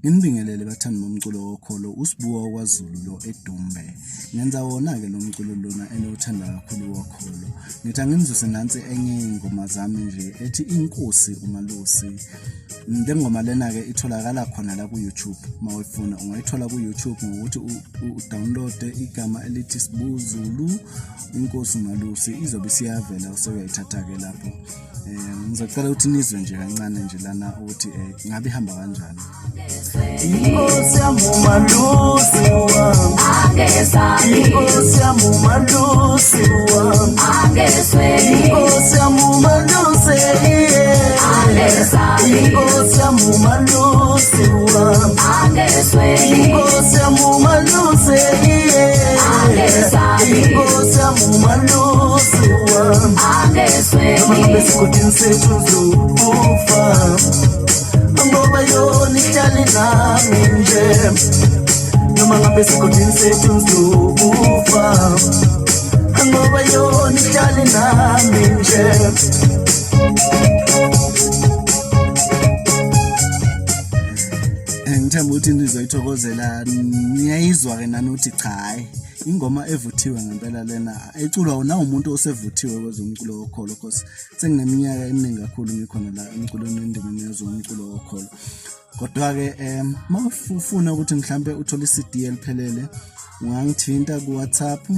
Nginibingelele bathandi bomculo wokholo, uSibuka wakwaZulu lo eDumbe. Ngenza wona-ke lo mculo lona eniwuthanda kakhulu wokholo. Ngithi anginizwise nansi enye yey'ngoma zami nje ethi Inkosi uMalusi. Le ngoma lena-ke itholakala khona la ku-YouTube uma uyifuna ungayithola ku-YouTube ngokuthi udownloade igama elithi Sibu Zulu Inkosi uMalusi izobe isiyavela useyayithatha-ke lapho. Ngizocela ukuthi nizwe nje kancane nje lana ukuthi ngabe ihamba kanjani. Inkosi yami umalusi wami, Inkosi yami umalusi wami, Inkosi yami umalusi, Inkosi yami umalusi wami, Inkosi yami umalusi, Inkosi yami umalusi wami. Noma ngabe esigodini sethu uzokufa ngoba yona ihlale nami nje noma ngabe esigodini sethu uzokufa ngoba yona ihlale nami nje. Ngithemba ukuthi nizoyithokozela, niyayizwa-ke nani ukuthi cha, hhayi ingoma evuthiwe ngempela lena eculwa nawumuntu osevuthiwe kwezomculo wokholo, cause sengineminyaka eminingi kakhulu ngikhona la emculweni endimeni yezomculo wokholo. Kodwa-ke uma ufuna ukuthi mhlampe uthole i-CD eliphelele ungangithinta ku-WhatsApp,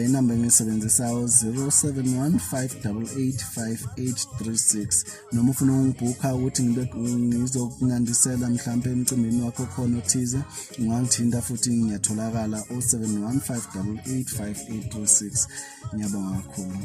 inamba engiyisebenzisayo 0715885836, noma ufuna ukungibhukha ukuthi ngibe ngizokunandisela mhlampe emcimbini wakho khona othize ungangithinta futhi ngiyatholakala 0715885836. Ngiyabonga kakhulu.